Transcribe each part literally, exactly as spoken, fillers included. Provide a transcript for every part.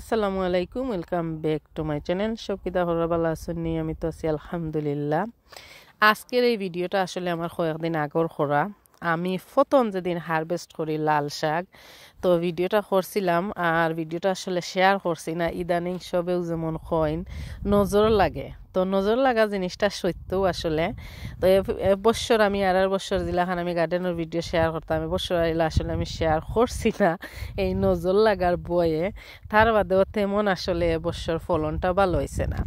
আসসালামু আলাইকুম, welcome back to my channel। সব কিতা খবর, ভালা আছইন নি? আমি তো আছি আলহামদুলিল্লাহ। আজকের এই ভিডিওটা আসলে আমার কয়েকদিন আগর করা। আমি প্রথম যেদিন হারভেস্ট করি লাল শাক, তো ভিডিওটা করছিলাম, আর ভিডিওটা আসলে শেয়ার করছি না। ইদানিং সবেউ যেমন কইন, নজর লাগে, তো নজর লাগা জিনিসটা সত্যও আসলে। তো এ, এ বছর আমি আর আর বছর যেলাখান আমি গার্ডেনর ভিডিও শেয়ার করতাম, এ বছর আইলা আসলে আমি শেয়ার করছি না এই নজর লাগার ভয়ে। তার বাদেও তেমন আসলে এ বছর ফলনটা ভালা অইছে না।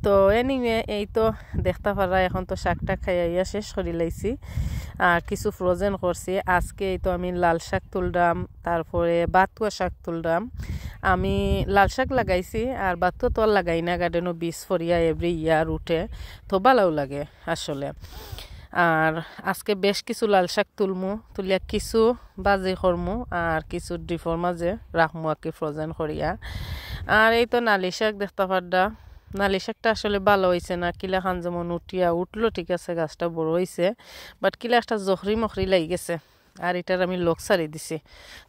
তো এনিওয়ে, এই তো দেখতা পাররা, এখন তো শাকটা খাইয়া শেষ করি লাইছি। আর কিছু ফ্রোজেন করছি। আজকে এই তো আমি লাল শাক তুললাম, তারপরে বাতুয়া শাক তুললাম। আমি লাল শাক লাগাইছি, আর বাতুয়া তো আর লাগাই না, গার্ডেনও বীজ ফরিয়া এভরি ইয়ার উঠে, তো ভালাও লাগে আসলে। আর আজকে বেশ কিছু লাল শাক তুলমু, তুলিয়া কিছু ভাজি করমু আর কিছু ডিপর মাঝে রাখমু আর কি ফ্রোজেন করিয়া। আর এই তো নালি শাক দেখতা পাররা, নালি শাকটা আসলে ভালা অইছে না, কিলাখান যেমন উঠিয়া উঠলো, ঠিক আছে, গাছটা বড় অইছে, বাট কিলা একটা জখরি মখরি লাগি গেছে। আর ইটার আমি লগ ছাড়ি দিছি,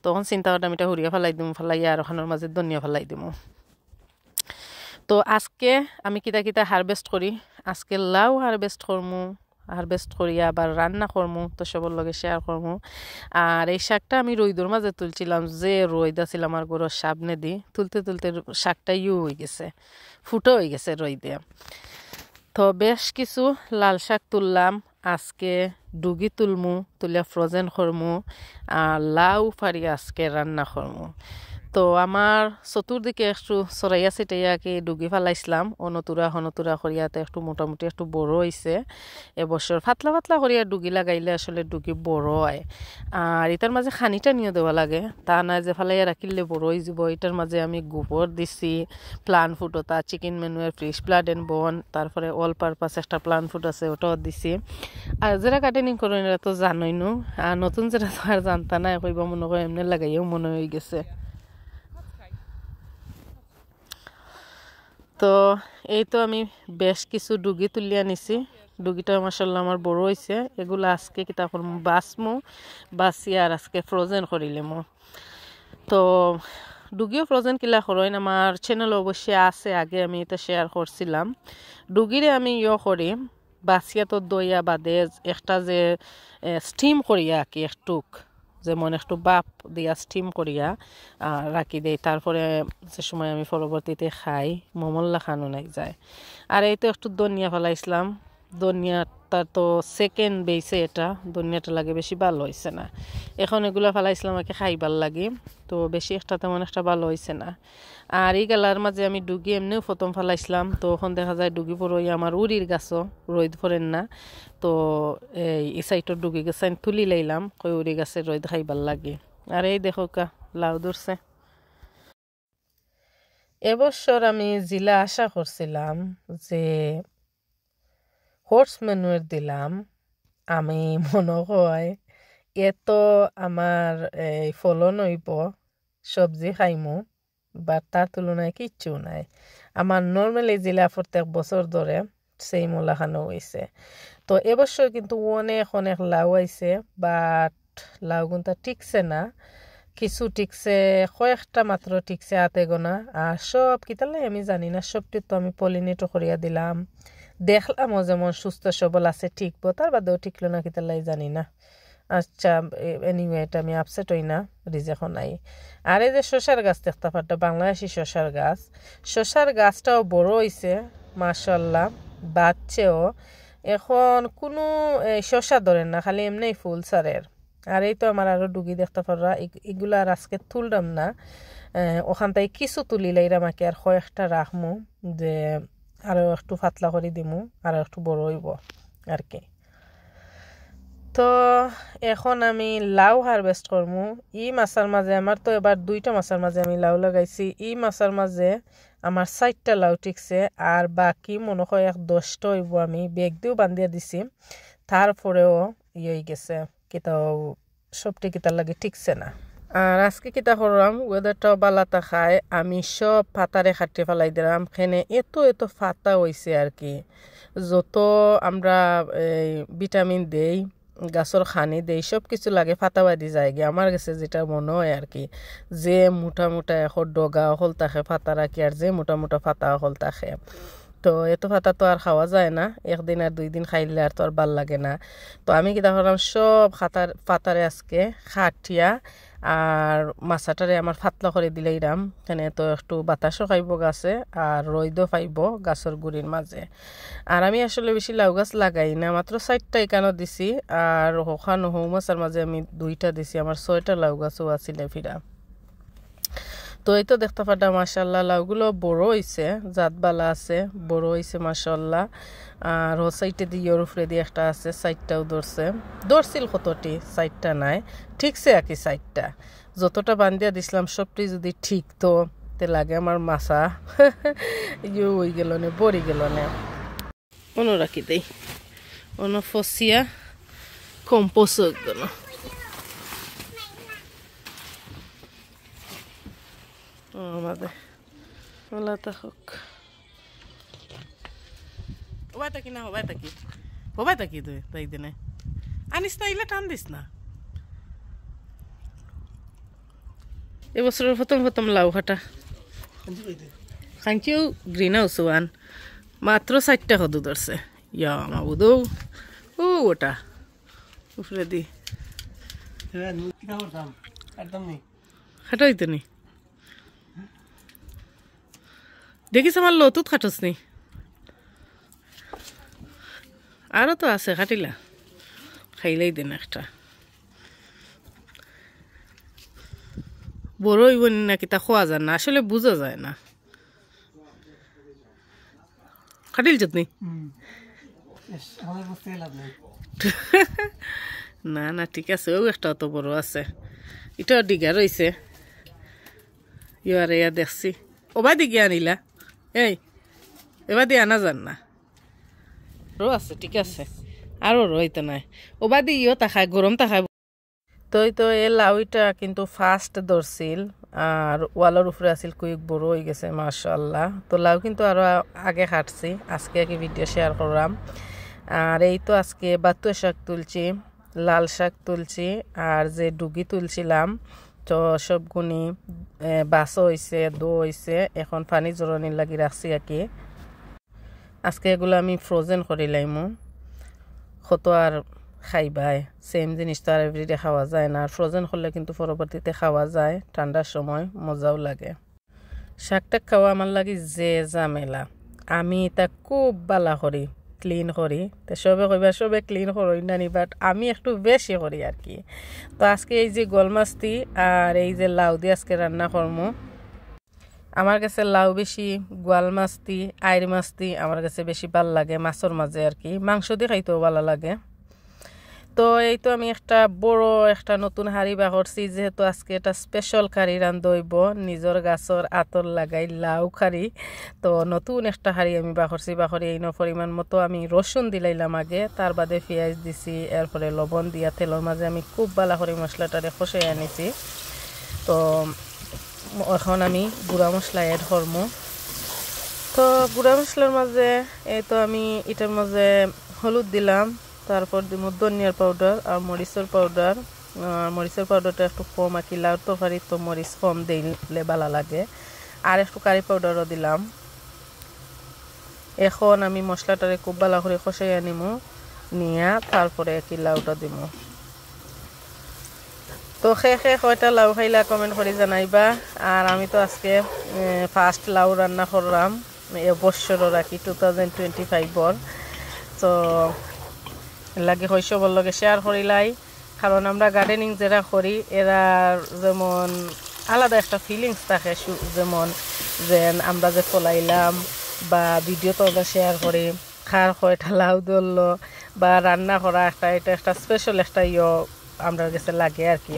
তখন চিন্তা করলাম ইটা হুরিয়া ফালাই দিমু, ফালাইয়া আর ওখানোর মাঝে ধনিয়া ফালাই দিমু। তো আজকে আমি কিতা কিতা হারভেস্ট করি, আজকে লাউ হারভেস্ট করমু, হারভেস্ট করিয়া আবার রান্না করমু, তো সবর লগে শেয়ার করমু। আর এই শাকটা আমি রইদর মাঝে তুলছিলাম, যে রইদ আছিল আমার ঘরর সামনেদি, তুলতে তুলতে শাকটা ইউ অই গেছে, ফুটো অই গেছে রইদে। তো বেশ কিছু লাল শাক তুললাম, আজকে ডুগি তুলমু, তুলিয়া ফ্রোজেন করমু, আর লাউ ফারি আজকে রান্না করমু। তো আমার চতুর্দিকে একটু ছড়াইয়া ছিটাইয়া কি ডুগি ফালাইছিলাম, অনতুরা হনতুরা করিয়া তো একটু মোটামুটি একটু বড় অইছে। এ বছর পাতলা পাতলা করিয়া ডুগি লাগাইলে আসলে ডুগি বড় অয়। আর ইটার মাঝে খানি টানিও দেওয়া লাগে, তা না যে ফালাইয়া রাখিলে বড় অই যিবো। ইটার মাঝে আমি গোবর দিছি, প্লান্ট ফুড ওটা, চিকেন ম্যানুয়ার, ফিশ ব্লাড এন্ড বোন, তারপরে অল পারপাস একটা প্লান্ট ফুড আছে, ওটাও দিছি। আর যেরা গার্ডেনিং করইন এরা তো জানইনউ, আর নতুন যেরা তো আর জানতা না, কইবা মনে কয় এমনে লাগাইয়াউ মনে অই গেছে। তো এই তো আমি বেশ কিছু ডুগি তুলিয়া নিছি। ডুগিটা মাশাআল্লাহ আমার বড় অইছে। এগুলা আজকে কিতা করমু, বাছমু, বাছিয়া আর আজকে ফ্রোজেন করিলিমু। তো ডুগিও ফ্রোজেন কিলা করইন আমার চ্যানেল অবশ্যই আছে, আগে আমি ইটা শেয়ার করছিলাম। ডুগিরে আমি ইয়ো করি, বাছিয়া তো ধইয়া বাদে একটা যে, এ, স্টিম করিয়া আর কি একটুক, যেমন একটু বাপ দিয়া স্টিম করিয়া, আহ, রাখি দেই। তারপরে যে সময় আমি পরবর্তীতে খাই, মোমোর লাখান অই যায়। আর এই তো একটু ধনিয়া ফালাইছিলাম, ধনিয়াটা তো সেকেন্ড বেইছে এটা, ধনিয়াটা লাগে বেশি ভালা অইছে না। এখন এগুলা ফালাইছিলাম আর কি খাইবার লাগি, তো বেশি একটা তেমন একটা ভালা অইছে না। আর ই গালার মাঝে আমি ডুগি এমনেউ প্রথম ফালাইছিলাম, তো অখন দেখা যায় ডুগি পড়ই আমার উরির গাছো, রইদ পড়ের না। তো এই, ই সাইডর ডুগি গাছাইন তুলি লাইলাম, কই উরি গাছে রইদ খাইবার লাগি। আর এই দেখউক্কা, লাউ ধরছে। এবছর আমি যেলা আশা করছিলাম যে হর্স ম্যানুয়ার দিলাম, আমি মনে হয় এত আমার এই ফলন অইবো, সবজি খাইমু, বাট তার তুলনায় কিচ্ছু নাই। আমার নরমালি যেলা প্রত্যেক বছর ধরে, সেই মোলাখানো অইছে। তো এবছর কিন্তু অনেক অনেক লাউ আইছে, বাট লাউগুনতা টিকছে না, কিছু টিকছে, কয়েকটা মাত্র টিকছে, আতে গোনা। আর সব কিতার লাগি আমি জানি না, সবটি তো আমি পলিনেটও করিয়া দিলাম, দেখলামও যেমন সুস্থ সবল আছে, টিকবো, তার বাদেও টিকলো না, কিতার লাগি জানি না। আচ্ছা, এনিওয়ে, এটা আমি আপসেট অই না, রিজেক্ট নাই। আর এই যে শশার গাছ দেখতা পাররা, বাংলাদেশি শশার গাছ, শশার গাছটাও বড় অইছে, মাশাআল্লাহ, বাড়ছেও। এখন কুনু, এ, শশা ধরের না, খালি এমনেউ ফুল ছাড়ের। আর এই তো আমার আরো ডুগি দেখতা পাররা, ইগ-, ইগুলা আর আজকে তুললাম না, এ, অখান থাকি কিছু তুলি লাইরাম আর কি, আর কয়েকটা রাখমু, যে আরো একটু পাতলা করি দিমু, আরো একটু বড় অইবো আর কি। তো এখন আমি লাউ হারভেস্ট করমু। ই মাছার মাঝে, আমার তো এবার দুইটা মাছার মাঝে আমি লাউ লাগাইছি। ই মাছার মাঝে আমার চাইরটা লাউ টিকছে, আর বাকি মনে হয় এক দশটা অইবো, আমি ব্যাগ দিও বান্ধিয়া দিছি, তারপরেও ই অই গেছে, কিতাও সবটি কিতার লাগি টিকছে না। আর আজকে কিতা করলাম, ওয়েদারটাও ভালা থাকায় আমি সব পাতারে কাটি ফালাই দিলাম। কেনে এত এত পাতা অইছে আর কি, যত আমরা এই ভিটামিন দেই, গাছর খানি দেই, সব কিছু লাগে, ফাতা বাদি যায়গি। আমার গেছে যেটা মনে হয় আর কি, যে মোটা মোটা এখন ডগা অকল থাকে ফাতা রাখি, আর যে মোটা মোটা ফাতা অকল থাকে, তো এত ফাতা তো আর খাওয়া যায় না, একদিন আর দুই দিন খাইলে আর তো আর ভাল লাগে না। তো আমি কিতা করলাম, সব খাতার ফাতারে আজকে খাটিয়া আর মাছাটারে আমার ফাতলা করি দিলাইরাম, কেনে তো একটু বাতাসও খাইবো গাছে আর রইদও পাইবো গাছর গুড়ির মাঝে। আর আমি আসলে বেশি লাউ গাছ লাগাই না, মাত্র চাইরটা এখানো দিছি, আর হখান হৌ মাছার মাঝে আমি দুইটা দিছি, আমার ছয়টা লাউ গাছও আছিল ফিরা। তো এই তো দেখতা পাররা মাশাআল্লাহ লাউগুলো বড় অইছে, জাত বালা আছে, বড় অইছে মাশাআল্লাহ। আর ও সাইডে দি ইয়োর উপরে দি একটা আছে, সাইডটাও ধরছে, ধরছিল কতটি, সাইডটা নাই, ঠিকছে আর কি সাইডটা। যতটা বান্ধিয়া দিছিলাম সবটি যদি ঠিক তো, তে লাগে আমার মাছা ইয়ে অই গেল নে, বড়ি গেল নে। অনো রাখি দেই, অনো ফসিয়া কম্পোজ অই গেল। ও, আমাদের ওলা তা হোক। হবাই থাকি না, হবাই থাকি, হবাই থাকি তুই তাই দিনে আনিস না, ইলা টান দিস না। এবছরর প্রথম প্রথম লাউ কাটা। কাঞ্চিও গ্রিন হাউস ওয়ান, মাত্র চাইরটা কদু ধরছে। ইয়া মাবুদৌ, ও ওটা উপরে দি। এবার আমি কিতা করতাম? একদম নেই। কাটা অইতো নি। দেখিস আমার লতুত কাটস নি। আরো তো আছে, কাটিলা। খাইলাই দেন একটা। বড় অইব নি না কিতা কওয়া যায় না, আসলে বুঝা যায় না। কাটিল যতনি? হুম। ইস, আমার বুঝতে লাভ নাই। না, না, ঠিক আছে, ও একটা অত বড় আছে। এটা ডিগা রইছে। ইয়ারে ইয়া দেখছি। ওবাদি গিয়া আনিলা? এই, এবাদি আনা যার না। রো আছে, ঠিক আছে। আরো রইতে নাই। ওবাদি ইয়ো তাকায়, গরম তাকায়। তো এই তো এ লাউইটা কিন্তু ফার্স্ট ধরছিল, আর ওয়ালর উপরে আছিল, কুইক বড় অই গেছে, মাশাআল্লাহ। তো লাউ কিন্তু আরো আ-, আগে কাটছি, আজকে আর কি ভিডিও শেয়ার করলাম। আর এই তো আজকে বাতুয়া শাক তুলছি, লাল শাক তুলছি, আর যে ডুগি তুলছিলাম, তো সবগুনি, এ, বাছা অইছে, ধোয়া অইছে, এখন পানি ঝরানির লাগি রাখছি আর কি। আজকে এগুলা আমি ফ্রোজেন করি লাইমু। কত আর খাইবায়, সেম জিনিস তো আর এভরিডে খাওয়া যায় না। আর ফ্রোজেন করলে কিন্তু পরবর্তীতে খাওয়া যায় ঠান্ডার সময়, মজাও লাগে। শাক টাক খাওয়া আমার লাগি যে ঝামেলা, আমি ইতা খুব বালা করি, ক্লিন করি। তো সবে কইবা, "সবে ক্লিন করইন না নি?" But আমি একটু বেশি করি আর কি। তো আজকে এই যে গোয়াল মাছ দি আর এই যে লাউ দি আজকে রান্না করমু। আমার গেছে লাউ বেশি, গোয়াল মাছ দি, আইর মাছ দি আমার গেছে বেশি ভালা লাগে, মাছর মাঝে আর কি। মাংস দি খাইতেও ভালা লাগে। তো এই তো আমি একটা বড় একটা নতুন হাড়ি বার করছি, যেহেতু আজকে একটা স্পেশাল কারি রান্ধা অইব, নিজর গাছর আতর লাগাই লাউ কারি। তো নতুন একটা হাড়ি আমি বার করছি, বার করি এইন পরিমাণ মতো আমি রসুন দিলাইলাম আগে, তার বাদে পিয়াজ দিছি, এরপরে লবণ দিয়া তেলর মাঝে আমি খুব ভালা করি মশলাটারে কষাইয়া নিছি। তো এখন আমি গুঁড়া মশলা অ্যাড করমু। তো গুঁড়া মশলার মাঝে এই তো আমি ইটার মাঝে হলুদ দিলাম, তারপর দিমু ধনিয়ার পাউডার আর মরিচর পাউডার। আর মরিচর পাউডারটা একটু কম আর কি, লাউর তরকারি তো মরিচ কম দিলে ভালা লাগে। আর একটু কারি পাউডারও দিলাম। এখন আমি মশলাটারে খুব ভালা করি কষাইয়া নিমু, নিয়া তারপরে আর কি লাউটা দিমু। তো কে কে কয়টা লাউ খাইলা কমেন্ট করি জানাইবা। আর আমি তো আজকে, এ, ফার্স্ট লাউ রান্না করলাম এ বৎসরর আর কি, টু থাউজেন্ড টোয়েন্টি ফাইভর। তো লাগি কই সবর লগে শেয়ার করিলাই, কারণ আমরা গার্ডেনিং যেরা করি এরা যেমন আলাদা একটা ফিলিংস থাকে, সু-, যেমন যেন আমরা যে ফলাইলাম বা ভিডিও তো আমরা শেয়ার করি, কার কয়টা লাউ ধরলো বা রান্না করা একটা, এটা একটা স্পেশাল একটা ইয়ে আমরার গেছে লাগে আর কি।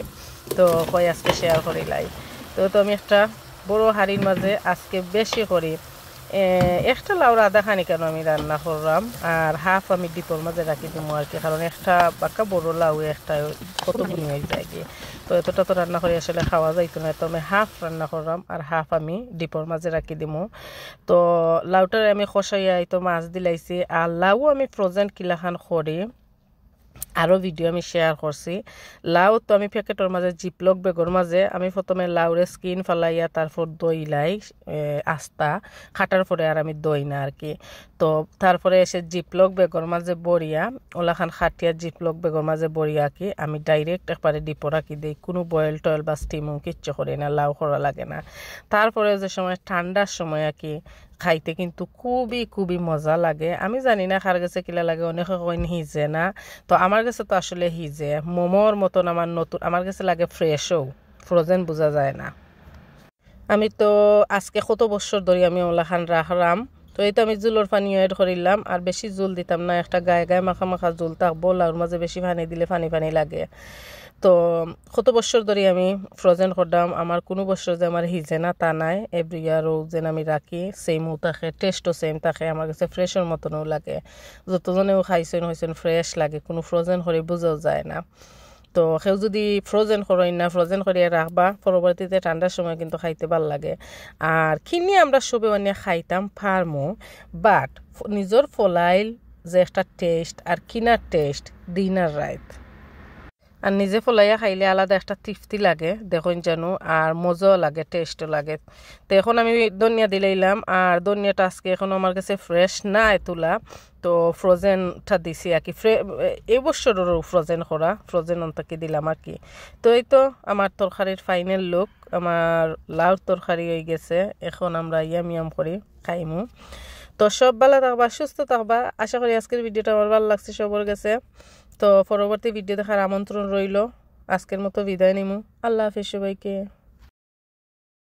তো কই আজকে শেয়ার করিলাই। তো, তো আমি একটা বড় হাড়ির মাঝে আজকে বেশি করি, এ, একটা লাউর আধা খানি কেন আমি রান্না করলাম, আর হাফ আমি ডিপর মাঝে রাখি দিমু আর কি, কারণ একটা বাক্কা বড় লাউ একটা কত গুনি অই যায় কি। তো এতটা তো রান্না করি আসলে খাওয়া যাইতো না, তো আমি হাফ রান্না করলাম আর হাফ আমি ডিপর মাঝে রাখি দিমু। তো লাউটারে আমি কষাইয়া এই তো মাছ দিলাইছি, আর লাউ আমি ফ্রোজেন কিলাখান করি, আরও ভিডিও আমি শেয়ার করছি। লাউ তো আমি প্যাকেটর মাঝে, জিপলক ব্যাগর মাঝে আমি প্রথমে লাউরে স্কিন ফালাইয়া তারপর দইলাই, এ, আস্তা কাটার পরে আর আমি দই না আর কি। তো তারপরে এসে জিপলক ব্যাগর মাঝে বড়িয়া, ওলাখান খাটিয়া জিপলক ব্যাগর মাঝে বড়িয়া কি আমি ডাইরেক্ট একবারে ডিপো রাখি দেই, কোনো বয়েল টয়েল বা স্টিমও কিচ্ছু করি না, লাউ করা লাগে না। তারপরে যে সময় ঠান্ডার সময় আর কি খাইতে কিন্তু খুবই খুবই মজা লাগে। আমি জানি না কার গেছে কিলা লাগে, অনেকে কইন হিজে না, তো আমার গেছে তো আসলে হিজে। মোমোর মতন আমার নতুন, আমার গেছে লাগে ফ্রেশও, ফ্রোজেন বোঝা যায় না। আমি তো আজকে কত বছর ধরি আমি ওলাখান রাখলাম। তো এই তো আমি জুলর পানি অ্যাড করিলাম, আর বেশি জুল দিতাম না, একটা গায়ে গায়ে মাখা মাখা জুল থাকবো, লাউর মাঝে বেশি পানি দিলে পানি পানি লাগে। তো কত বছর ধরি আমি ফ্রোজেন করলাম, আমার কোনো বছর যে আমার হিজে না তা নাই। এভরি ইয়ারও যেন আমি রাখি, সেমও থাকে, টেস্টও সেম থাকে, আমার গেছে ফ্রেশর মতনও লাগে। যতজনেও খাইছেন হয়েছেন ফ্রেশ লাগে, কোনো ফ্রোজেন করে বোঝাও যায় না। তো কেউ যদি ফ্রোজেন করইন না, ফ্রোজেন করিয়া রাখবা, পরবর্তীতে ঠান্ডার সময় কিন্তু খাইতে ভালা লাগে। আর কিনি আমরা সবে অনেক খাইতাম পারমু, বাট নিজর ফলাইল যে একটা টেস্ট আর কিনার টেস্ট, দিন আর রাইত। আর নিজে ফলাইয়া খাইলে আলাদা একটা তৃপ্তি লাগে, দেখইন জানো, আর মজাও লাগে, টেস্টও লাগে। তো এখন আমি ধনিয়া দিলাইলাম, আর ধনিয়াটা আজকে এখন আমার গেছে ফ্রেশ নাই তুলা, তো ফ্রোজেনটা দিছি আর কি। ফ্রে-, এই বছরও ফ্রোজেন করা, ফ্রোজেন অন্তাকি দিলাম আর কি। তো এই তো আমার তরকারির ফাইনাল লুক, আমার লাউর তরকারি হয়ে গেছে। এখন আমরা ইয়াম ইয়াম করি খাইমু। তো সব ভালা থাকবা, সুস্থ থাকবা। আশা করি আজকের ভিডিওটা আমার ভালা লাগছে সবার গেছে। তো পরবর্তী ভিডিও দেখার আমন্ত্রণ রইল। আজকের মতো বিদায় নিমু। আল্লাহ হাফিজ সবাইকে।